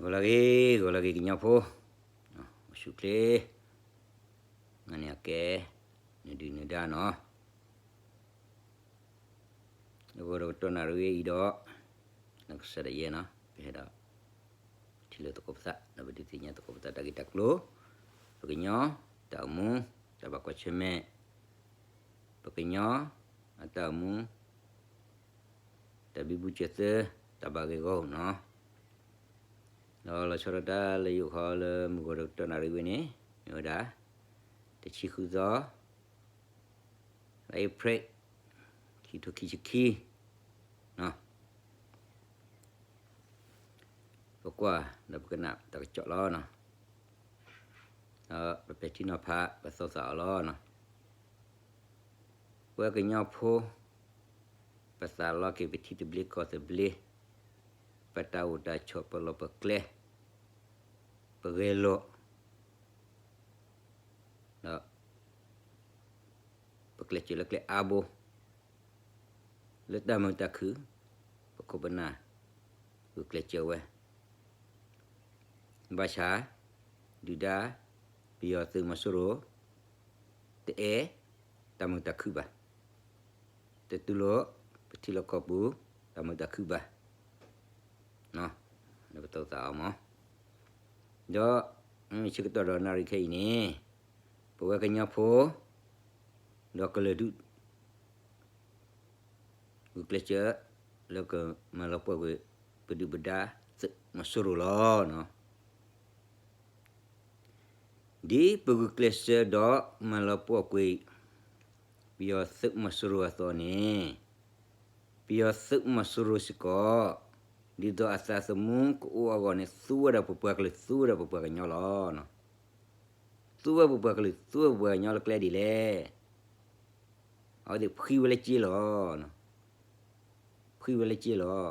ဂီၤလၢအဂ့ၤ, ဂီၤလၢအဂ့ၤကညီဖိ, အိၣ်ဆူၣ်ချ့, နန့ၣ်အကဲ, နဒုၣ်နဒါနီၤ, လၢဂီၤဒီးကတီၢ်နၣ်ရံၣ်ဝဲအံၤဒီး, နကစၢ်ဒၣ်ယဲနီၤ ပဟဲဒီး ထံၣ်လိာ်သကိးပသး ဒီးပဒုးသ့ၣ်ညါသကိးပသးတၢ်ဂ့ၢ်တၢ်ကျိၤ, ပကညီ, တၢ်အိၣ်မူ, တၢ်ဘၣ်ကွၢ်ဆၢၣ်မဲာ်, ပကညီ, အတၢ်အိၣ်မူ, တၢ်ဘံဘူစၢၤသၢ, တၢ်ဘၣ်ဂ့ၢ်ဂီၢ်နီၤ, ဒီးလီၤဆီဒၣ်တၢ်လၢယအိၣ်ခီလၢမုၢ်ဂီၤဒီးကတီၢ်နၣ်ရံၣ်ဝဲန့ၣ် မ့ၢ်ဝဲဒၣ်, တဆံဃုသီ, လါအ့ဖြ့ၣ်, ခံထိခံဆံခံ, ပကွၢ်, ဒီးပကနၣ်တၢ်ကစီၣ်လီၤနီၤ, ဒီးပပဲာ်ထံနီၤဖး ပသီသးအီၤလီၤနီၤ, ပှၤကညီဖိ, ပသးလီက့ၤပထံသဘျ့ကီၢ်သဘျ့, ပတၢ်အိၣ်တၢ်ဆိး ပလီၢ်ပကျဲ, ပဂဲၤလိာ်, ဒီး ပကျဲးစၢးလၢကျဲအါဘိ, လၢတၢ်မုာ်တၢ်ခုၣ်, ပခိၣ်ပနၢ်, ဂုာ်ကျဲးစၢးဝဲ, ဘၣ်ဆၣ်, ဒုၣ်ဒါ, ပယီၤသုးမီၤစိရိၤ, တအဲၣ်, တၢ်မုာ်တၢ်ခုၣ်ဘၣ်, တတူၢ်လိာ်, ပထံလီၢ်ကီၢ်ပူၤ, တၢ်မုာ်တၢ်ခုၣ်ဘၣ်, လၢပသီသးအီၤမး, ဒီး, မ့ၢ်ဆၢကတီၢ်ဒီးနၣ်ရံၣ်ခဲအံၤန့ၣ်, ပဝဲကညီဖိ, ဒီးကလုာ်ဒူၣ် ဂုာ်ကျဲးစၢး, လၢကမၤလီၤပှီၢ်ကွံာ်, ပဒုၣ်ပဒါ, သုးမီၤစိရိၤလီၤနီၤ, ဒ်ပဂုာ်ကျဲးစၢးဒီးမၤလီၤပှီၢ်ကွံာ်, ပယီၤသုးမီၤစိရိၤအသိးန့ၣ်, ပယီၤသုးမီၤစိရိၤစ့ၢ်ကီး, ဒ်သိးအသးသမူကအိၣ်အဂီၢ်န့ၣ် သူဝဲဒီးပပှၤကလုာ် သူဝဲဒီးပပှၤကညီလီၤ. သူဝဲပပှၤကလုာ် သူဝဲပပှၤကညီလၢကျဲဒ်လဲၣ်. အဝဲသ့ၣ်ဖှံဝဲလၢစ့လီၤ. ဖှံဝဲလၢစ့လီၤ.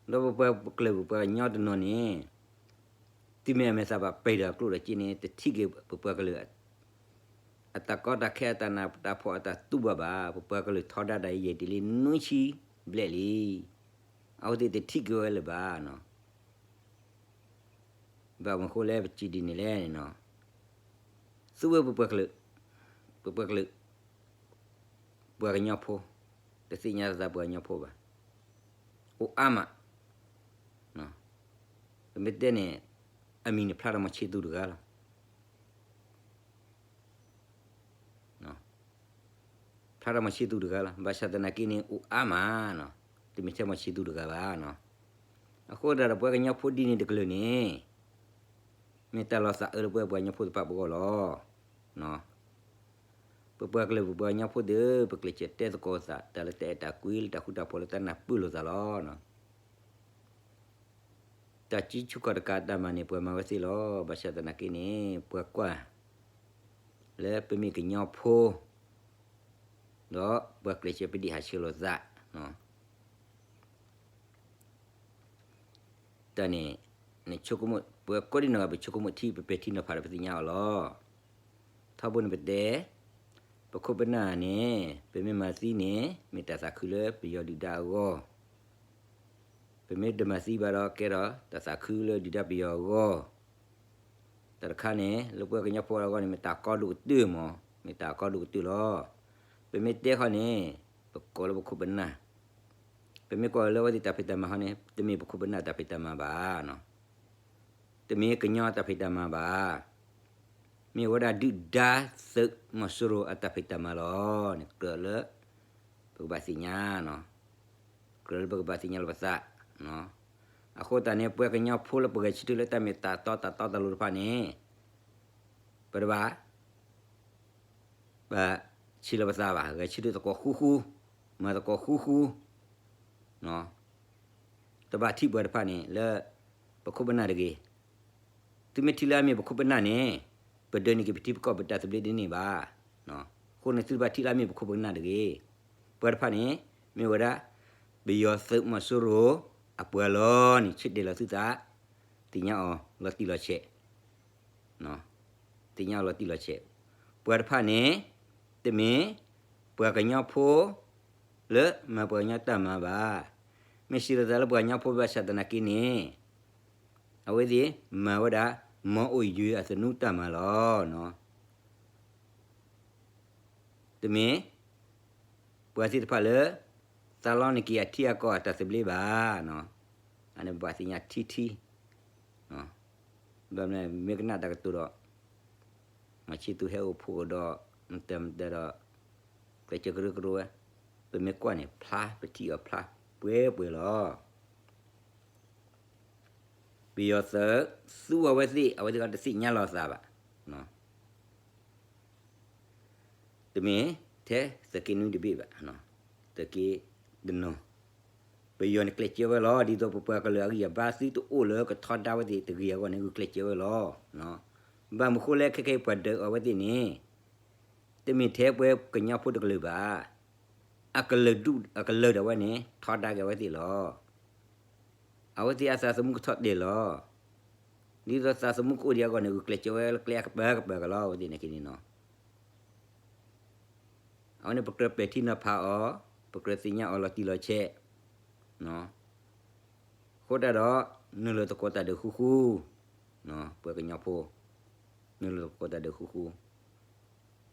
ဒီးပပှၤကလုာ်ပပှၤကညီတနီၤန့ၣ်, တုၤမ့ၢ်အမဲာ်သၣ်ဘၣ်ပဲာ်ဒီးအကျိၣ်ဒီးစ့န့ၣ် တထံၣ်က့ၤပပှၤကလုာ် အတၢ်ကီတၢ်ခဲ အတၢ်နးတၢ်ဖှီၣ် အတၢ်တူၢ်ဘၣ်ဘၣ်. ပပှၤကလုာ်ထီဒါတၢ်ယဲၢ်တလ့နွံဆံဘျဲၣ်လံ. အဝဲသ့ၣ်တထံၣ်က့ၤဝဲလၢၤဘၣ်နီၤ. ဘၣ်မနုၤဃိလဲၣ် ပစံးဒ်န့ၣ်လဲၣ်န့ၣ်နီၤ, သူဝဲပပှၤကလုာ်, ပပှၤကလုာ်, ပှၤကညီဖိ, တသ့ၣ်ညါသးပှၤကညီဖိဘၣ်. အိၣ်အါမး, ပမ့ၢ်တဲန့ၣ်, အမံၤန့ၣ်ဖျါထီၣ်မီၤဆ့သူတဂၤလီၤ. ဖျါထီၣ်မီၤဆ့သူတဂၤလီၤ. ဘၣ်ဆၣ်သနာ်က့န့ၣ် အိၣ်အါမးနီၤ, တမ့ၢ်ထဲမီၤဆ့သူတဂၤဘၣ်နီၤ. အဃိသတးဒီးပဝဲကညီဖိဒ်န့ၣ်တကလုာ်န့ၣ်, မ့ၢ်တၢ်လီၤသးအၢလၢပဝဲပှၤကညီဖိသ့ၣ်တဖၣ်ပဂီၢ်လီၤ. ပပှၤကလုာ်ပပှၤကညီဖိသ့ၣ်ဧၢ, ပကျဲးစၢးတဲသကိးသး တၢ်လၢတၢ်အဲၣ်တၢ်ကွံ လၢတၢ်ဃူတၢ်ဖိး လၢတၢ်နၢ်ပၢၢ်လိာ်သးလီၤ. တၢ်စုဆူၣ်ခီၣ်တကးအတၢ်မၤန့ၣ် ပှၤမၤဝဲသ့လီၤ. ဘၣ်ဆၣ်သနာ်က့န့ၣ် ပှၤကွၢ် လၢပမ့ၢ်ကညီဖိ, ဒီးပှၤကျဲးစၢးပဒံးဟးဆှဲးလိာ်သး, တၢ်န့ၣ်, နဆိကမိၣ် ပဝဲကိးဒံနီၢ်ဂၤ ပဆိကမိၣ်ထံ ပပဲာ်ထံနီၤဖးဒီးပသ့ၣ်ညါအီၤလီၤ. ထီဘိန့ၣ်ပတဲ, ပခိၣ်ပနၢ်န့ၣ် ပမ့ၢ်မၤသံန့ၣ် မ့ၢ်တၢ်သးခုလၢပယီၤဒုၣ်ဒါအဂီၢ်, ပမ့ၢ်တမၤသံဘၣ်ဒီးကဲဒီးတၢ်သးခုလၢဒုၣ်ဒါပယီၤအဂီၢ်, တၢ်တခါန့ၣ် လၢပဝဲကညီဖိအဂီၢ်န့ၣ် မ့ၢ်တၢ်ကီဒိၣ်ကတၢၢ်မး, မ့ၢ်တၢ်ကီဒိၣ်ကတၢၢ်လီၤ. ပမ့ၢ်တဲခီန့ၣ်, ပကိးလၢပခိၣ်ပနၢ်, ပမ့ၢ်ကွၢ်လၢအဝဲသ့ၣ်တၢ်ဖံးတၢ်မၤခီန့ၣ် တမ့ၢ်ပခိၣ်ပနၢ်တၢ်ဖံးတၢ်မၤဘၣ်. တမ့ၢ်ကညီတၢ်ဖံးတၢ်မၤဘၣ်. မ့ၢ်ဝဲဒၣ်ဒုၣ်ဒါသုးမီၤစိရိၤအတၢ်ဖံးတၢ်မၤလီၤန့ၣ် ကြၢးလၢ ပကဘၣ်သ့ၣ်ညါ, ကြၢးလၢပကဘၣ်သ့ၣ်ညါလီၤပသး. အဃိသတးန့ၣ် ပဝဲကညီဖိလၢပဂဲၤဆၢထၢၣ်လၢတၢ်မ့ၢ်တၢ်တီတၢ်တီတၢ်လိၤတဖၣ်န့ၣ်, ပတဘၣ် ဘၣ်ဆံးလီၤပသးဘၣ်, ဂဲၤဆၢထၢၣ်သကိးဃူဃူ, မၤသကိးဃူဃူ, တဘၣ်ထံၣ်ပှၤတဖၣ်န့ၣ်လၢ ပခိၣ်ပနၢ်တဂ့ၤ. သုမ့ၢ်ထံၣ်လၢအမ့ၢ်ပခိၣ်ပနၢ်န့ၣ်, ပဒိးန့ၢ်က့ၤပထံပကီၢ်ပတၢ်သဘျ့ဒ်န့ၣ်ဘၣ်. အဃိန့ၣ်သုတဘၣ်ထံၣ်လၢအမ့ၢ်ပခိၣ်ပနၢ်တဂ့ၤ. ပှၤတဖၣ်န့ၣ်, မ့ၢ်ဝဲဒၣ် ပယီၤသုးမီၤစိရိၤအပှၤလီၤန့ၣ် ဆၢတဲာ်လီၤသုသး, သ့ၣ်ညါအီၤလီၤတံၢ်လီၤဆဲး သ့ၣ်ညါအီၤလီၤတံၢ်လီၤဆဲး. ပှၤတဖၣ်န့ၣ်, တမ့ၢ်ပှၤကညီဖိလၢမၤပှၤကညီတၢ်မၤဘၣ်. မ့ၢ်စံးလီၤသးလၢပှၤကညီဖိဘၣ်ဆၣ်သနာ်က့န့ၣ်, အဝဲသ့ၣ်မၤဝဲဒၣ် မီၤအိၣ်ယွၤအသနူတၢ်မၤလီၤ. တမ့ၢ် ပှၤသ့ၣ်တဖၣ်လၢ သးလီနက့ၤအထံအကီၢ်အတၢ်သဘျ့ဘၣ်. အန့ၣ်ပဘၣ်သ့ၣ်ညါထံထံ, ဘၣ်မနုၤ မ့ၢ်ကနၣ်တၢ်ကတိၤဒီး မၤဆံသူဟဲအိၣ်ဖှိၣ်ကဒီး မတၤမတၤဒီး ကျဲးစၢးကရၢကရိဝဲ, ပမ့ၢ်ကွၢ်န့ၣ် ဖျါ ပထံၣ်အီၤဖျါပှဲၤပှဲၤလီၤ. ပယီၤသုး သူအဝဲသ့ၣ် အဝဲသ့ၣ်ကတသ့ၣ်ညါလီၤသးဘၣ်. တမ့ၢ်ထဲသုးက့နွံတဘ့ၣ်ဘၣ်, သုးက့တနီၤ, ပယီၤန့ၣ်ကျဲးစၢးဝဲလီၤ. ဒ်သိးပပှၤကလုာ်အဂံၢ်အဘါသုတအိၣ်လၢကထီဒါဝဲသ့ၣ်တဂ့ၤအဂီၢ်န့ၣ် ဂုာ်ကျဲးစၢးဝဲလီၤ. ဘၣ်မနုၤဃိလဲၣ် ခဲခဲအံၤပှၤဒုးအီၤဝဲသ့ၣ်န့ၣ် တမ့ၢ်ထဲပှၤကညီဖိတကလုာ်ဘၣ်. အကလုာ်ဒူၣ်အကလုာ်ဒၣ်ဝဲန့ၣ် ထီဒါက့ၤအဝဲသ့ၣ်လီၤ. အဝဲသ့ၣ်အသးသမူကထီၣ်တဲာ်လီၤ. ဒ်သိးသးသမူကအိၣ်ဒံးအဂီၢ်န့ၣ် ဂုာ်ကျဲးစၢးဝဲလၢကျဲအကပၤကပၤကလီၤ အဝဲသ့ၣ်န့ၣ်က့ၤန့ၣ်နီၤ. အဝဲန့ၣ်ပကြၢးပဲာ်ထံနီၤဖးအီၤ, ပကြၢးသ့ၣ်ညါအီၤလီၤတံၢ်လီၤဆဲး, အဃိတၢ်ဒီး နုာ်လီၤသကိးတၢ်ဒုးဃူဃူ, ပှၤကညီဖိ နုာ်လီၤသကိးတၢ်ဒုးဃူဃူ,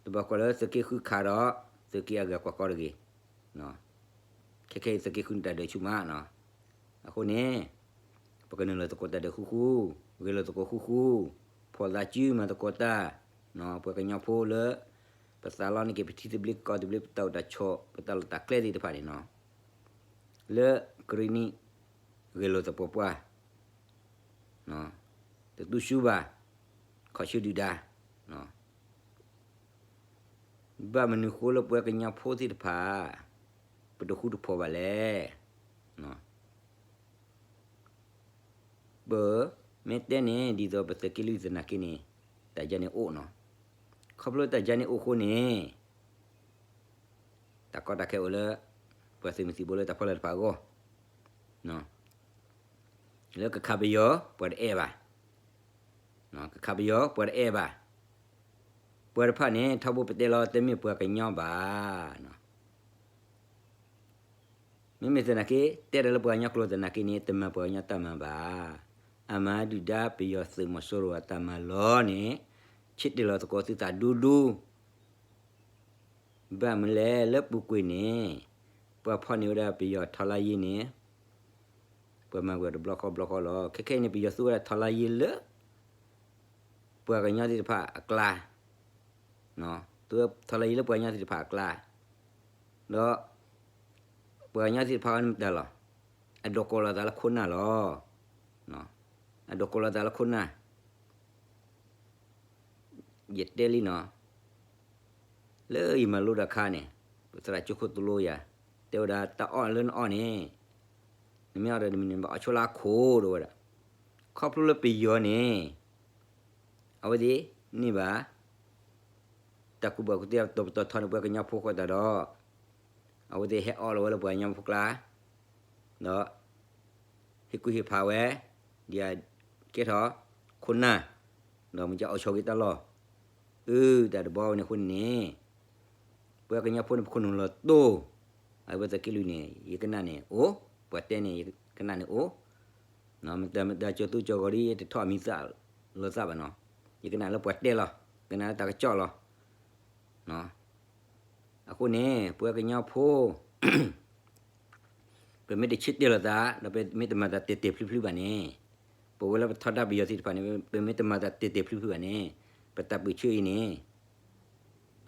တဘၣ်ကွၢ်လၢသုးက့ဃုခးဒီး သုးက့အဂၤကွၢ်ကီတဂ့ၤ. ခဲခဲအံၤသုးက့ဃုန့ၣ်တၢ်ဒုးဆူၣ်မးနီၤ. အဃိန့ၣ် ပကနုာ်လီၤသကိးတၢ်ဒုးဃူဃူ, ဂဲၤလိာ်သကိးဃူဃူ, ဖီၣ်သးစုမၤသကိးတၢ်, ပှၤကညီဖိလၢ ပသးလီန့ၢ်က့ၤပထံသဘျ့ကီၢ်သဘျ့ ပတၢ်အိၣ်တၢ်ဆိး ပတၢ်လီၢ်တၢ်ကျဲသ့ၣ်တဖၣ်န့ၣ်နီၤ, လၢကရ့နံၣ် ဂဲၤလိာ်သပှၢ်ပှၢ် တသူၣ်ဆူၣ်ဘၣ်, ခီၣ်ဆူၣ်ဒုၣ်ဒါ, ဘၣ်မနုၤဃိလၢပှၤကညီဖိသ့ၣ်တဖၣ် ပတဃူတဖိးဘၣ်လဲၣ်. ပမ့ၢ်တဲန့ၣ် ဒ်သိးပသုးက့လွံၢ်သနာ်က့န့ၣ် တၢ်ယါန့ၣ်အိၣ်နီၤ. ခီဖျိတၢ်ယါန့ၣ်အိၣ်အဃိန့ၣ် တၢ်ကီတၢ်ခဲအိၣ်လၢ ပှၤသုးမုၢ်သံၣ်ဘိလၢတၢ်ဖီလာ်တဖၣ်အဂီၢ် လၢကခးပယီၤ ပှၤတအဲၣ်ဘၣ်, ကခးပယီၤ ပှၤတအဲၣ်ဘၣ်, ပှၤတဖၣ်န့ၣ် ထီဘိပတဲလီၤတမ့ၢ်ပှၤကညီဘၣ်. မ့မ့ၢ်သနာ်က့ တဲတၢ်လၢပှၤကညီကျိာ်သနာ်က့န့ၣ် တမၤပှၤကညီတၢ်မၤဘၣ်. အမၤဒုၣ်ဒါပယီၤသုးမီၤစိရိၤအတၢ်မၤလီၤန့ၣ် ဆ့တ့ၢ်လီၤသကိးသုသးဒူဒူ ဘၣ်မနုၤလဲၣ် လၢပူၤကွံာ်န့ၣ် ပှၤဖီၣ်န့ၢ်ဝဲဒၣ်ပယီၤထီလါယ့န့ၣ် ပှၤမၤကွံာ်တဘျီဃီဘျီဃီလီၤ. ခဲခဲအံၤန့ၣ် ပယီၤသူဝဲဒၣ်ထီလါယ့လၢ ပှၤကညီသ့ၣ်တဖၣ်အကျါ, သူဝဲထီလါယ့လၢပှၤကညီသ့ၣ်တဖၣ်အကျါ, ဒီး ပှၤကညီသ့ၣ်တဖၣ်အံၤန့ၣ်မတၤလီၤ, အဒိးကိးလီၤသးလၢခိၣ်နၢ်လီၤ. အဒိးကိးလီၤသးလၢခိၣ်နၢ် ယတဲလံနီၤ, လၢယမၤလိတၢ်အခါန့ၣ် ပသရၣ်ကၠိခိၣ်တလိယၤ တဲဝဲဒၣ် တၢ်အီၣ်လၢနအီၣ်န့ၣ် နမ့ၢ်အီၣ်ဒီးနမံၤန့ၣ် ဘၣ်အီၣ်ဆိလၢအခိၣ်ဒိၣ်ဝဲဒၣ်. ခီဖျိလၢပယီၤန့ၣ် အဝဲသ့ၣ်န့ၢ်ဘၣ် တၢ်ကူၣ်ဘၣ်ကူၣ်သ့အတီၤပတီၢ်ထီန့ၣ် ပှၤကညီဖိဃိသတးဒီး အဝဲသ့ၣ်ဟဲအီၣ်လီၤဝဲလၢပှၤကညီဖိကျါ ဒီး ဟ့ၣ်ကူၣ်ဟ့ၣ်ဖးဝဲ ဒ်အကဲထီၣ် ခိၣ်နၢ် ဒီးမ့ၢ်ကအီၣ်ဆိက့ၤတၢ်လီၢ် အၢ တၢ်တဘီဝဲန့ၣ်အဃိန့ၣ်န့ၣ် ပှၤကညီဖိန့ၣ် ပခိၣ်နူာ်လီၤတိၢ် အဝဲသုးက့လွံၢ်န့ၣ် ယကနၣ်န့ၣ်အိၣ် ပှၤတဲန့ၣ် ယကနၣ်န့ၣ်အိၣ် မတၤမတၤကၠီၤသူကၠီၤဂီၤဒ် ယတထီၣ်အမံၤသၣ်လီၤသးဘၣ်နီၤ ယကနၣ်လၢပှၤတဲလီၤ ကနၣ်လၢတၢ်ကစီၣ်လီၤ အဃိန့ၣ် ပှၤကညီဖိ ပမ့ၢ်တဆ့တ့ၢ်လိာ်သး ဒီးပမ့ၢ်တမၤတၢ်တဲာ်တဲာ်ဖျုးဖျုးဘၣ်န့ၣ် ပဝဲလၢပထီဒါပယီၤသ့ၣ်တဖၣ်န့ၣ် ပမ့ၢ်တမၤတၢ်တဲာ်တဲာ်ဖျုးဖျုးဘၣ်န့ၣ် ပတၢ်ပၢၢ်ဆၢအံၤန့ၣ်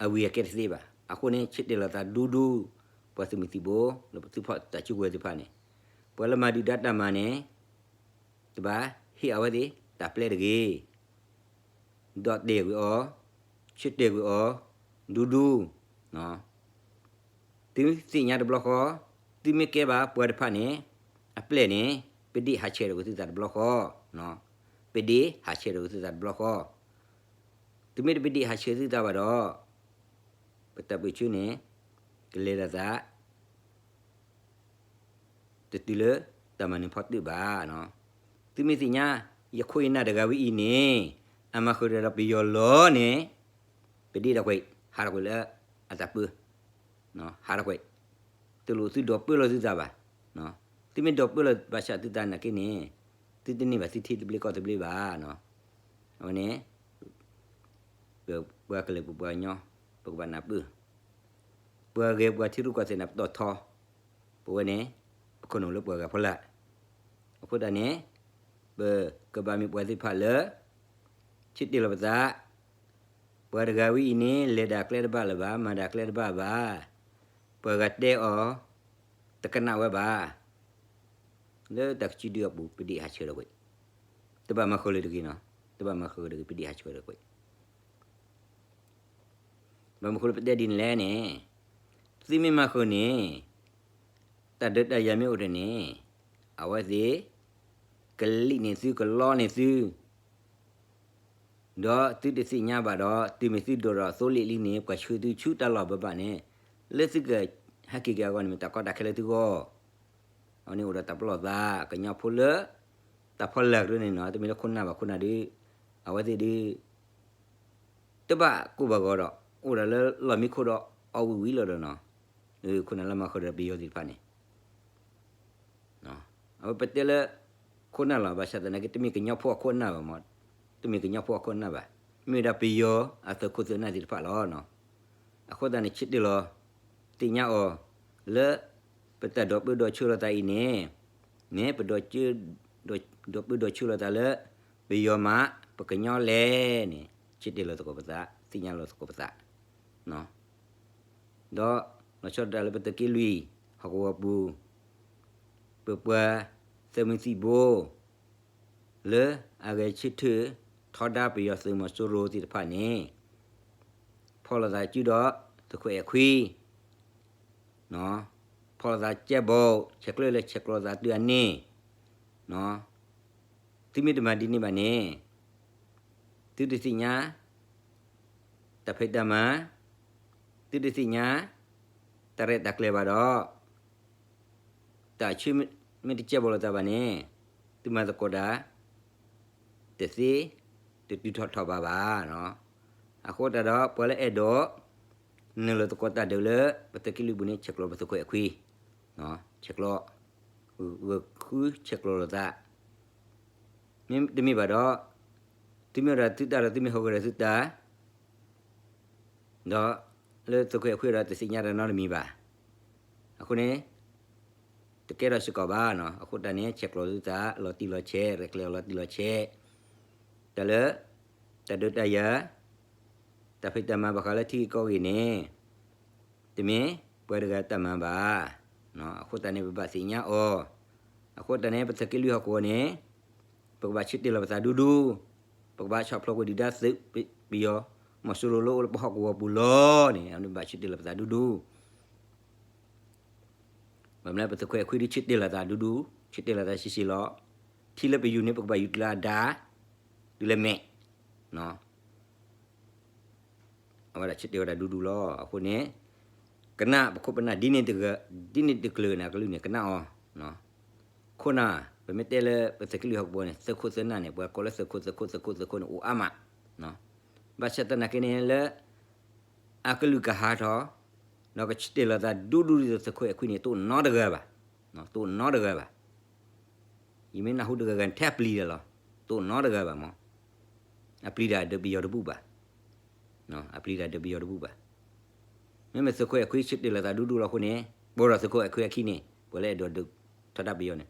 အဝံၤအကဲတသ့ဘၣ်. အဃိန့ၣ် ဆ့တ့ၢ်လိာ်သးဒူဒူ ပှၤသုးမုၢ်သံၣ်ဘိ လၢပသုးဖီၣ်တၢ်စုကဝဲၤသ့ၣ်တဖၣ်န့ၣ် ပှၤလၢမၤဒုၣ်ဒါတၢ်မၤန့ၣ် တဘၣ်ဟ့ၣ်အဝဲသ့ၣ်တၢ်ပျဲတဂ့ၤ ဒီးတဲာ်ကွံာ်အီၤ, ဆ့တ့ၢ်ကွံာ်အီၤ, ဒူဒူ, သုသ့ၣ်ညါတဘျီဃီ, သုမ့ၢ်ကဲဘၣ်ပှၤတဖၣ်န့ၣ် အပျဲၢ်န့ၣ် ပဒ့ၣ်ဟးဆဲးဒီးကွံာ်သုသးတဘျီဃီ, ပဒ့ၣ်ဟးဆဲးဒီးကွံာ်သုသးတဘျီဃီ, သုမ့ၢ်တပဒ့ၣ်ဟးဆဲးသုသးဘၣ်ဒီး ပတၢ်ပၢၢ်ဆၢန့ၣ် ကလဲၤဒၣ်သး တတုၤလၢတၢ်မၤနၢၤဖီတၢၣ်ဘၣ်. သုမ့ၢ်သ့ၣ်ညါ ယခိၣ်ယနၢ်တဂၤဝဲအံၤန့ၣ် အမၤဃုာ်ဒီးပယီၤလီၤန့ၣ် ပဒ့ၣ်ဒၣ်ကွံာ် ဟးထီၣ်ကွံာ်လၢအတၢ်ပၢ ဟးထီၣ်ကွံာ် တလိၣ်သုဒိးပၢလီၤသုသးဘၣ်. သုမ့ၢ်ဒိးပၢလီၤဘၣ်ဆၣ်သုသးနာ်က့န့ၣ် သုတန့ၢ်ဘၣ်သုထံသဘျ့ကီၢ်သဘျ့ဘၣ်နီၤ. အဝဲန့ၣ် ပပှၤကလုာ်ပပှၤကညီ ပကဘၣ်နၢ်ပၢၢ်, ပှၤဂဲၤပှၤထံရူၢ်ကီၢ်သဲးန့ၣ် ပတီၢ်ထီ, ပဝဲန့ၣ် ပခိၣ်နူာ်လၢပှၤဂၤဖီလာ်, အဃိသတးန့ၣ် ပကဘၣ်မ့ၢ်ပှၤသ့ၣ်တဖၣ်လၢ ဆၢတဲာ်လီၤပသး, ပှၤတဂၤဝဲအံၤန့ၣ် လဲၤဒၣ်ကျဲတဘၣ်လၢၤဘၣ်, မၤဒၣ်ကျဲတဘၣ်ဘၣ်, ပှၤဂၤတဲအီၤ တကနၣ်ဝဲဘၣ်, လၢတၢ်ကစုဒုအပူၤ ပဒံးဟးဆှဲးဒီးကွံာ်, တဘၣ်မၤဃုာ်လၢၤတဂ့ၤနီၤ, တဘၣ်မၤဃုာ်တဂ့ၤ ပဒံးဟးဆှဲးဒီးကွံာ် ဘၣ်မနုၤဃိလၢပတဲဒ်န့ၣ်လဲၣ်န့ၣ်, သုမ့ၢ်မၤဃုာ်န့ၣ် တၢ်ဒုးတၢ်ယၤမ့ၢ်အိၣ်တန့ၣ်, အဝဲသ့ၣ် ကလံၣ်န့ၢ်သု ကလီန့ၢ်သု, ဒီးသုတသ့ၣ်ညါဘၣ်ဒီး သုမ့ၢ်သုဒိၣ်ထီၣ်သိလ့ၣ်လံန့ၣ် ပှၤဆှၢသုဆူတၢ်လီၢ်ဘၣ်ဘၣ်န့ၣ်, လၢသုကဟဲက့ၤက့ၤအဂီၢ်န့ၣ် မ့ၢ်တၢ်ကီတၢ်ခဲလၢသုဂီၢ် အဝဲန့ၣ်အိၣ်ဒီးတၢ်ပလီၢ်သး ကညီဖိလၢ တၢ်ဖီလာ်ကရၢန့ၣ်နီၤ, တမ့ၢ်လၢခိၣ်နၢ်ဘၣ် ခိၣ်နၢ်ဒုး အဝဲသ့ၣ်ဒုး တဘၣ်ကိၢ်ဘၣ်ဂီၤဒီး အိၣ်ဒီးလၢလီၢ်မံခိၣ်ဒီး အီၣ်ဝံၣ်ဝံၣ်လီၤဒီးနီၤ, ခိၣ်နၢ်လၢမၤဃုာ်ဒီးပယီၤသ့ၣ်တဖၣ်န့ၣ် အဝဲပတဲလၢ ခိၣ်နၢ်လီၤ, ဘၣ်ဆၣ်သနာ်က့ တမ့ၢ်ကညီဖိအခိၣ်အနၢ်ဘၣ်မး, တမ့ၢ်ကညီဖိအခိၣ်အနၢ်ဘၣ်, မ့ၢ်ဝဲဒၣ်ပယီၤအသုးခိၣ်သုးနၢ်သ့ၣ်တဖၣ်လီၤ. အဃိသတးန့ၣ် ဆၢတဲာ်လီၤ သ့ၣ်ညါအီၤ လၢ ပတၢ်ဒီးပၢဒီးဆၢလီၤသးအံၤန့ၣ်, မ့ၢ်ပ ဒီးပၢဒီးဆၢလီၤသးလၢ ပယီၤမး ပကညီလဲၣ်န့ၣ် ဆၢတဲာ်လီၤသကိးပသး သ့ၣ်ညါလီၤသကိးပသး ဒီးလီၤဆီဒၣ်တၢ်လၢပသုးက့လွံၢ် ဟီၣ်ကဝီၤပူၤ ပပှၤသုးမုၢ်သံၣ်ဘိ လၢအဂဲၤဆၢထၢၣ် ထီဒါပယီၤသုးမီၤစိရိၤသ့ၣ်တဖၣ်န့ၣ် ဖီၣ်လိာ်သးစုဒီး သုးခိၣ်အဲၣ်ခွံ ဖီၣ်လိာ်သးကဲဘိ ဆဲးကျၢလၢဆဲးကျိးသးတုၤအန့ၣ် သုမ့ၢ်တမၤဒ်န့ၣ်ဘၣ်န့ၣ် သုတသ့ၣ်ညါ တၢ်ဖံးတၢ်မၤ, သုတသ့ၣ်ညါ တၢ်ရဲၣ်တၢ်ကျဲၤဘၣ်ဒီး တၢ်ဆၢမ့ၢ်တကဲဘၣ်လိာ်သးဘၣ်န့ၣ် သုမၤသကိးတၢ် တသ့ တတုၤထီၣ်ထီၣ်ဘးဘၣ်. အဃိတၢ်ဒီး ပှၤလၢအဲၣ်ဒိး နုာ်လီၤသကိးတၢ်ဒုးလၢ ပသုးက့လွံၢ်ပူၤန့ၣ် ဆဲးကျိးပသုးခိၣ်အဲၣ်ခွံ ဆဲးကျိး ဂုာ်ဃုဆဲးကျိးလိာ်သး မ့တမ့ၢ်ဘၣ်ဒီး သုမ့ၢ်အိၣ်ဒီးသုတၢ်ဒီးသုမ့ၢ်ဟူးဂဲၤဒီးသုတၢ် ဒီးလၢသုးခိၣ်အဲၣ်ခွံဒီးတသ့ၣ်ညါတၢ်နီတမံၤဘၣ်. အဃိန့ၣ် တကဲထီၣ်စ့ၢ်ကီးဘၣ်နီၤ. အဃိတၢ်န့ၣ် ဆဲးကျိးသုသး လီၤတံၢ်လီၤဆဲး ရဲၣ်ကျဲၤအီၤလီၤတံၢ်လီၤဆဲး တၢ်လၢ တၢ်ဒုးတၢ်ယၤ တၢ်ဖံးတၢ်မၤဘၣ်ဃးလၢထံဂ့ၢ်ကီၢ်ဂ့ၢ်န့ၣ် တမ့ၢ်ပှၤတဂၤတၢ်မၤဘၣ်. အဃိတၢ်န့ၣ် ပဘၣ်သ့ၣ်ညါအီၤ. အဃိတၢ်န့ၣ် ပသုးက့လွံၢ်ဟီၣ်ကဝီၤန့ၣ် ပကဘၣ်ဆၢတဲာ်လီၤပသးဒူဒူ, ပကဘၣ်ဆီၣ်ဖျိးကွံာ်ဒုၣ်ဒါသုးပယီၤ မီၤစိရိၤလၢအိၣ်လၢပဟီၣ်ကဝီၤပူၤလီၤန့ၣ် အဝဲန့ၣ်ဘၣ်ဆၢတဲာ်လီၤပသးဒူဒူ. ဘၣ်မနုၤလၢပသုးခိၣ်အဲၣ်ခွံဒုးဆၢတဲာ်လီၤသးဒူဒူ, ဆၢတဲာ်လီၤသးဆံးဆံးလီၤ. ထံလၢပယူၤန့ၣ် ပကဘၣ်ယူၤတုၤလၢအဒါ, တုၤလၢမဲာ် အဝဲဒၣ်ဆၢတဲာ်ဝဲဒၣ်ဒူဒူလီၤ. အဃိန့ၣ် ကနၣ်ပခိၣ်ပနၢ်ဒ်န့ၣ်တဂၤ, ဒ်န့ၣ်တကျၢၤန့ၣ် အကလုၢ်န့ၣ် ကနၣ်အီၤ. ခိၣ်နၢ် ပမ့ၢ်တဲလၢပသုးက့လွံၢ်ဟီၣ်ကဝီၤန့ၣ် သုးခိၣ်သုးနၢ်န့ၣ် ပှၤကိးလၢသုးခိၣ် သုးခိၣ် သုးခိၣ် သုးခိၣ်န့ၣ် အိၣ်အါမး. ဘၣ်ဆၣ်သနာ်က့န့ၣ်လၢ အကလုၢ်ကဟးထီၣ် ဒီးကဆၢတဲာ်လီၤသးဒူဒူဒ်သိးသုးခိၣ်အဲၣ်ခွံန့ၣ် တအိၣ်နီတဂၤဘၣ်, တအိၣ်နီတဂၤဘၣ်. ယမ့ၢ်နၢ်ဟူတဂၤဂၤန့ၣ် ထဲအပျံၤတၢ်လီၤ, တအိၣ်နီတဂၤဘၣ်မး. အပျံၤတၢ်ဒုးပယီၤတဘူၣ်ဘၣ်, အပျံၤတၢ်ဒုးပယီၤတဘူၣ်ဘၣ်. မ့မ့ၢ်သုးခိၣ်အဲၣ်ခွံဆၢတဲာ်လီၤသးဒူဒူလီၤအဃိန့ၣ် ပှဲၤဒီးသုးခိၣ်အဲၣ်ခွံအခံန့ၣ် ပှၤလၢအဲၣ်ဒိးဒုးထီဒါပယီၤန့ၣ်,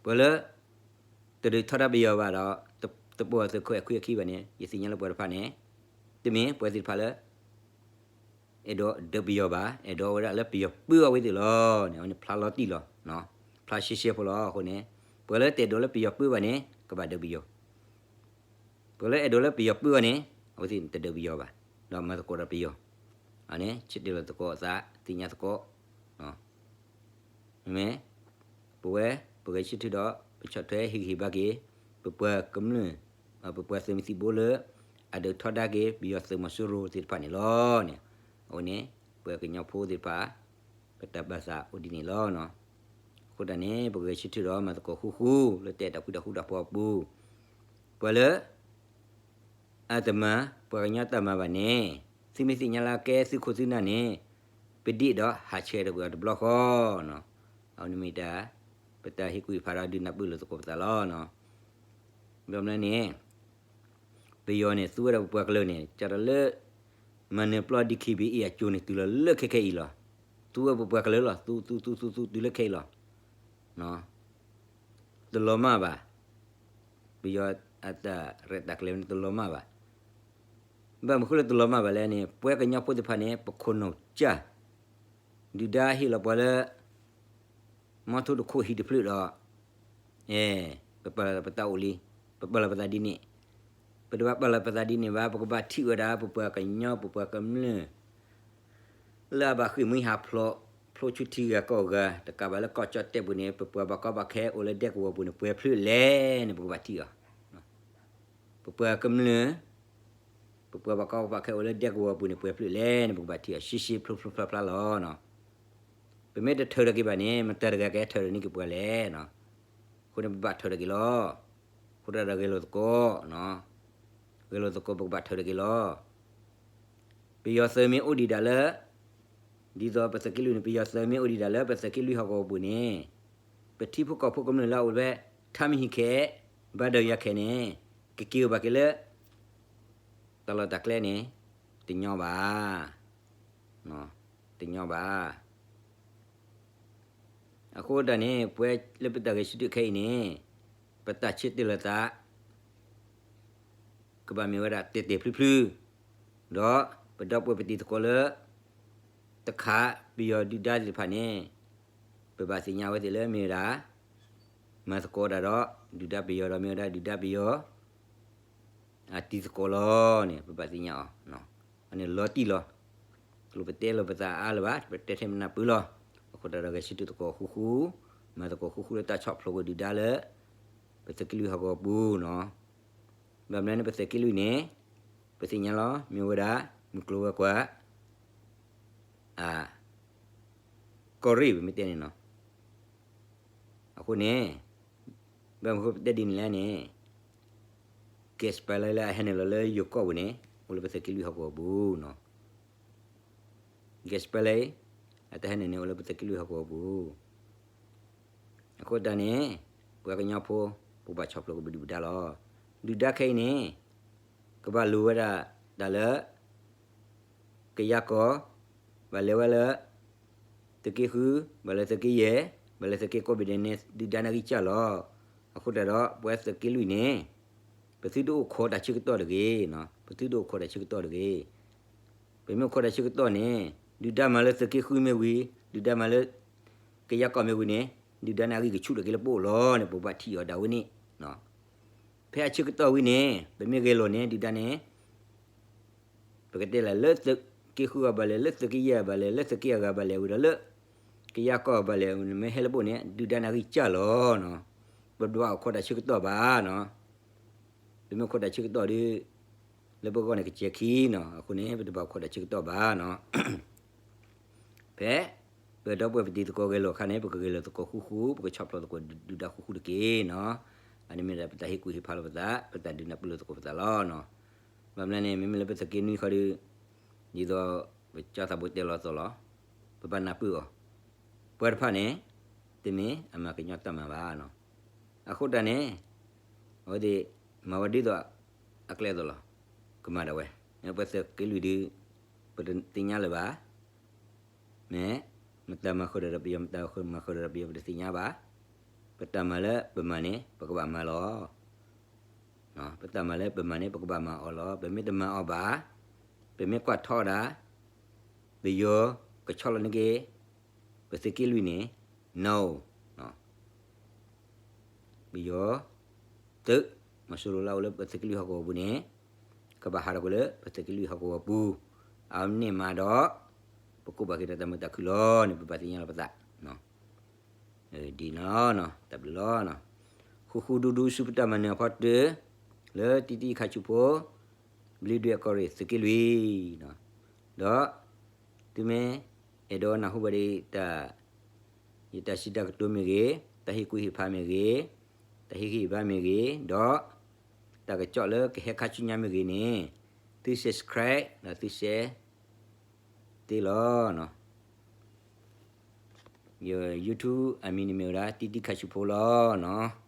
ပှၤလၢ တဒုးထီဒါပယီၤဘၣ်ဒီး တပှဲၤသုးခိၣ်အဲၣ်ခွံအခံဘၣ်န့ၣ် ယသ့ၣ်ညါလၢပှၤတဖၣ်န့ၣ် တမ့ၢ်ပှၤသ့ၣ်တဖၣ်လၢ အဲၣ်ဒိးဒုးပယီၤဘၣ်, အဲၣ်ဒိးဝဲဒၣ်လၢပယီၤပၢအဝဲသ့ၣ်လီၤန့ၣ် အဝဲန့ၣ်ဖျါလီၤတံၢ်လီၤ, ဖျါရှဲရှဲဖိလီၤ. အဃိန့ၣ် ပှၤလၢတအဲၣ်ဒိးလၢပယီၤပၢဘၣ်န့ၣ် ကဘၣ်ဒုးပယီၤ, ပှၤလၢအဲၣ်ဒိးလၢပယီၤပၢဘၣ်န့ၣ် အဝဲသ့ၣ်န့ၣ်တဒုးပယီၤဘၣ်, ဒီးမၤသကိးဒီးပယီၤ, အန့ၣ် ဆၢတဲာ်လီၤသကိးအသး သ့ၣ်ညါသကိး မ့မ့ၢ် ပဝဲ ပဂဲၤဆၢထၢၣ်ဒီး ပဆီၣ်ထွဲဟ့ၣ်ဂံၢ်ဟ့ၣ်ဘါက့ၤ ပပှၤကမျၢၢ် ပပှၤသုးမုၢ်သံၣ်ဘိလၢ အဒုးထီဒါက့ၤ ပယီၤသုးမီၤစိရိၤသ့ၣ်တဖၣ်န့ၣ်လီၤန့ၣ်, အဝဲန့ၣ် ပှၤကညီဖိသ့ၣ်တဖၣ် ပတၢ်ဘၣ်သးအိၣ်ဒ်န့ၣ်လီၤ. အဃိတၢ်န့ၣ် ပဂဲၤဆၢထၢၣ်ဒီး မၤသကိးဃူဃူ လၢတၢ်အဲၣ်တၢ်ကွံတၢ်ဃူတၢ်ဖိးအပူၤ, ပှၤလၢ အတမၤ ပှၤကညီတၢ်မၤဘၣ်န့ၣ် သုမ့ၢ်သ့ၣ်ညါလၢအကဲသုးခိၣ်သုးနၢ်န့ၣ် ပဒ့ၣ်ဒီးဟးဆှဲးဒီးကွံာ်အီၤတဘျီဃီ, အဝဲန့ၣ်မ့ၢ်တၢ် ပ ပတၢ်ဟ့ၣ်ကူၣ်ဟ့ၣ်ဖးဒီးဒုးနၢ်ပၢၢ်လိာ်သကိးပသးလီၤ. ဘၣ်မနုၤန့ၣ် ပယီၤန့ၣ် သူဝဲဒၣ်ပပှၤကလုာ်န့ၣ် ကဒီးလၢ မၤနၢၤပျီ ဒီး ခ့ဘ့ၣ်အ့ၣ် အစိၤန့ၣ် တုၤလီၤလၢခဲခဲအံၤလီၤ. သူဝဲပပှၤကလုာ်လီၤ. သူ သူ သူ သူ သူ တုၤလၢခဲအံၤလီၤ. တလီၤမၢ်ဘၣ်. ပယီၤအတၢ်ရဲၣ်တၢ်ကျဲၤန့ၣ် တလီၤမၢ်ဘၣ်. ဘၣ်မနုၤဃိလၢတလီၤမၢ်ဘၣ်လဲၣ်န့ၣ် ပဝဲကညီဖိသ့ၣ်တဖၣ်န့ၣ် ပခိၣ်နူာ်ကၢ် ဒုၣ်ဒါဟ့ၣ်လီၤပှၤလၢ မီထိတခိၣ်ဟံၣ်တဖျၢၣ်ဒီး အဲ ပပာ်လီၤပသးအိၣ်လံ, ပပာ်လီၤပသးဒ်န့ၣ်, ပတဘၣ်ပာ်လီၤပသးဒ်န့ၣ်ဘၣ်, ပကဘၣ်ထံၣ်ဝဲဒၣ် ပပှၤကညီ ပပှၤကမျၢၢ် လၢအဘၣ်ဃ့ၢ်မှံဟးဖျိး, ဖျိဆူထံဂၤကီၢ်ဂၤ, တကးဘၣ်လၢကီၢ်ကၠီၣ်တဲၣ်ပူၤန့ၣ် ပပှၤဘၣ်ကီဘၣ်ခဲအိၣ်လၢဒဲကဝီၤပူၤန့ၣ် ပှဲၤဖျၢၣ်လဲၣ်န့ၣ် ပကဘၣ်ထံၣ်အီၤ. ပပှၤကမျၢၢ် ပပှၤဘၣ်ကီဘၣ်ခဲအိၣ်လၢဒဲကဝီၤပူၤန့ၣ် ပှဲၤဖျၢၣ်လဲၣ်န့ၣ် ပကဘၣ်ထံၣ်အီၤ ရှဲရှဲဖျိဖျိဖျါဖျါလီၤ. ပမ့ၢ်တထၢထီၣ်က့ၤဘၣ်န့ၣ် မတၤတဂၤကဟဲထၢထီၣ်န့ၢ်က့ၤပှၤလဲၣ်. အဃိန့ၣ် ပဘၣ်ထၢထီၣ်က့ၤလီၤ. အဃိတၢ်ဒီးဂဲၤလိာ်သကိး, ဂဲၤလိာ်သကိး ပကဘၣ်ထၢထီၣ်က့ၤလီၤ. ပယီၤသုးမ့ၢ်အိၣ်ဒံးဒၣ်လၢ ဒ်သိးပသုးက့လွံၢ်န့ၣ် ပယီၤသုးမ့ၢ်အိၣ်ဒံးဒၣ်လၢပသုးက့လွံၢ်ဟီၣ်ကဝီၤပူၤန့ၣ် ပထံဖိကီၢ်ဖိကမျၢၢ်လၢအအိၣ်ဖဲ ထါမဟံၣ်ခဲ ဘၣ်ဒၢးယၤခဲန့ၣ် ကက့ၤအိၣ်ဘၣ်က့ၤလၢ တၢ်လီၢ်တၢ်ကျဲန့ၣ် တညီဘၣ်, တညီဘၣ်. အဃိတၢ်န့ၣ် ပဝဲလၢပတၢ်ဂဲၤဆၢထၢၣ်ခဲအံၤန့ၣ် ပတၢ်ဆၢတဲာ်လီၤသး ကဘၣ်မ့ၢ်ဝဲဒၣ်တဲာ်တဲာ်ဖျုဖျု, ဒီးပဒီပုၢ်ဝဲၢ်ပတံၤသကိးလၢ တခးပယီၤဒုၣ်ဒါသ့ၣ်တဖၣ်န့ၣ် ပဘၣ်သ့ၣ်ညါဝဲသ့ၣ်လၢမ့ၢ်ဝဲဒၣ် မၤသကိးတၢ်ဒီး ဒုၣ်ဒါပယီၤဒီးမ့ၢ်ဝဲဒၣ်ဒုၣ်ဒါပယီၤ အတံၤသကိးလီၤန့ၣ် ပဘၣ်သ့ၣ်ညါအီၤ, အန့ၣ်လီၤတံၢ်လီၤ. တလိၣ်ပတဲလီၤပသးအါလၢၤဘၣ်, ပတဲထဲမနၢ်ပၢၢ်လီၤ. အဃိတၢ်ဒီးဂဲၤဆၢထၢၣ်သကိးဃူဃူ, မၤသကိးဃူဃူလၢတၢ်ဆီၣ်ဖျိးကွံာ်ဒုၣ်ဒါလၢ ပသုးက့လွံၢ်ဟီၣ်ကဝီၤပူၤနီၤ. ဘၣ်မနုၤန့ၣ် ပသုးက့လွံၢ်န့ၣ် ပသ့ၣ်ညါလီၤ မ့ၢ်ဝဲဒၣ် မုၢ်ကျိၤဝဲၤကွာ် အ ကီၢ်ရ့ၣ် ပမ့ၢ်တဲန့ၣ်နီၤ. အဃိန့ၣ် ဘၣ်မနုၤဃိပတဲဒ်န့ၣ်လဲၣ်န့ၣ် gas pipeline လၢအဟဲနုာ်လီၤလၢယိၤကီၢ်ပူၤန့ၣ် အိၣ်လၢပသုးက့လွံၢ်ဟီၣ်ကဝီၤပူၤနီၤ. gas pipeline အတၢ်ဟဲနုာ်န့ၣ် အိၣ်လၢပသုးက့လွံၢ်ဟီၣ်ကဝီၤပူၤ. အဃိတၢ်န့ၣ် ပှၤကညီဖိ ပကဘၣ်ဆီၣ်ဖျိးကဘုးဒုၣ်ဒါလီၤ. ဒုၣ်ဒါခဲအံၤန့ၣ် ကဘၣ်လိၤဝဲဒၣ်တၢ်လၢ ကယၤကီၢ်, ဘၣ်လဲၤဝဲလၢ သုးက့ဃု, ဘၣ်လၢသုးက့ယဲၢ်, ဘၣ်လၢသုးက့ကိးဘ့ၣ်ဒဲးန့ၣ် ဒုၣ်ဒါန့ၣ်ဂံၢ်စၢ်လီၤ. အဃိတၢ်ဒီး ပဝဲသုးက့လွံၢ်န့ၣ် ပသုတအိၣ်ခိးတၢ်ဆၢကတီၢ်တဂ့ၤ, ပသုတအိၣ်ခိးတၢ်ဆၢကတီၢ်တဂ့ၤ. ပမ့ၢ်အိၣ်ခိးတၢ်ဆၢကတီၢ်န့ၣ် ဒုၣ်ဒါမၤလၢသုးက့ဃုမ့ၢ်ဝံၤ, ဒုၣ်ဒါမၤလၢ ကယၤကီၢ်မ့ၢ်ဝံၤန့ၣ် ဒုၣ်ဒါန့ၣ်အဂံၢ်ကဆူၣ်ထီၣ်က့ၤလၢပအိၣ်လီၤန့ၣ် ပကဘၣ်ထံၣ်အီၤဒၣ်ဝဲန့ၣ်. ဖဲအဆၢကတီၢ်ဝံၤန့ၣ် ပမ့ၢ်ဂဲၤလိာ်န့ၣ် ဒုၣ်ဒါန့ၣ် ပကတဲလၢ လၢသုးက့ဃုအဂၤဘၣ်လဲၣ်, လၢသုးက့ယဲၢ်အဂၤဘၣ်လဲၣ်, လၢသုးက့အဂၤဘၣ်လဲၣ်ဝံၤဒီးလၢ ကယၤကီၢ်အဂၤဘၣ်လဲၣ်, မ့ၢ်ဟဲလၢပအိၣ်န့ၣ် ဒုၣ်ဒါန့ၣ်အဂံၢ်စၢ်လီၤ. ပတဘၣ်အိၣ်ခိးတၢ်ဆၢကတီၢ်ဘၣ်နီၤ. ပမ့ၢ်ခိးတၢ်ဆၢကတီၢ်ဒီး လၢပဂီၢ်န့ၣ်ကစဲၤခံနီၤ. အဃိန့ၣ် ပတဘၣ်ခိးတၢ်ဆၢကတီၢ်ဘၣ်နီၤ. ဖဲ ပဒီပုၢ်ဝဲၢ်ပတံၤသကိးဂဲၤလိာ်အခါန့ၣ် ပကဂဲၤလိာ်သကိးဃူဃူ, ပကဆီၣ်ဖျိးသကိးဒုၣ်ဒါဃူဃူတက့ၢ်နီၤ. အန့ၣ်မ့ၢ်ဒၣ်ပတၢ်ဟ့ၣ်ကူၣ်ဟ့ၣ်ဖးလိာ်ပသး, ပတၢ်ဒုးနၢ်ပၢၢ်လိာ်သကိးပသးလီၤနီၤ. ဘၣ်မနုၤလဲၣ်န့ၣ် မ့မ့ၢ်လၢပသုးက့နွံဃီဒီး ဒ်သိးပကၠီသးဘိတဲလီၤသိးလီၤ, ပဘၣ်နၢ်ပၢၢ်အီၤ, ပှၤတဖၣ်န့ၣ် တမ့ၢ်အမၤကညီတၢ်မၤဘၣ်နီၤ. အဃိတၢ်န့ၣ် အဝဲသ့ၣ်မၤဝဲဒ်သိးအကျဲအသိးလီၤ. ကမၤဒၣ်ဝဲ, ပသုးက့လွံၢ်ဒီး ပတသ့ၣ်ညါလၢၤဘၣ်. မ့ၢ် မတၤမၤဃုာ်ဒီးပယီၤ, မတၤမၤဃုာ်ဒီးပယီၤ ပတသ့ၣ်ညါဘၣ်. ပတၢ်မၤလၢပမၤန့ၣ် ပကဘၣ်မၤလီၤ. ပတၢ်မၤလၢပမၤန့ၣ် ပကဘၣ်မၤအီၤလီၤ. ပမ့ၢ်တမၤအီၤဘၣ်, ပမ့ၢ်ကွၢ်ထီၣ်ဒၣ် ပယီၤကဆီလီၤန့ၢ်က့ၤ ပသုးက့လွံၢ်န့ၣ် no. ပယီၤသုး မီၤစိရိၤလၢအအိၣ်လၢပသုးက့လွံၢ်ဟီၣ်ကဝီၤပူၤန့ၣ် ကဘၣ်ဟးထီၣ်ကွံာ်လၢပသုးက့လွံၢ်ဟီၣ်ကဝီၤပူၤ, အန့ၣ်မးဒီး ပကိးဘၣ်က့ၤဒီးတၢ်မုာ်တၢ်ခုၣ်လီၤန့ၣ် ပဘၣ်သ့ၣ်ညါလီၤပသး ဒ်န့ၣ်လီၤ. တၢ်ဘျုးလီၤ. ဃူဃူဒူဒူဆူပတၢ်မၤနၢၤအဖီတၢၢ် လၢတံတံခါဆူဖိ ဘျ့ဒွဲၣ်အကီၢ်ရ့ၣ်သုးက့လွံၢ်, ဒီး သုမ့ၢ်အဲၣ်ဒိးနၢ်ဟူဘၣ်ဒံးတၢ် ယတၢ်စံးတၢ်ကတိၤမ့ၢ်ဂ့ၤ, တၢ်ဟ့ၣ်ကူၣ်ဟ့ၣ်ဖးမ့ၢ်ဂ့ၤ, တၢ်ဟ့ၣ်ဂံၢ်ဟ့ၣ်ဘါမ့ၢ်ဂ့ၤ, ဒီး တၢ်ကစီၣ်လၢကဟဲခါဆူညါမ့ၢ်ဂ့ၤန့ၣ် သု subscribe ဒီးသု share သ့လီၤ. ယ YouTube အမံၤန့ၣ်မ့ၢ်ဝဲဒၣ် တံတံခါဆူဖိလီၤနီၤ.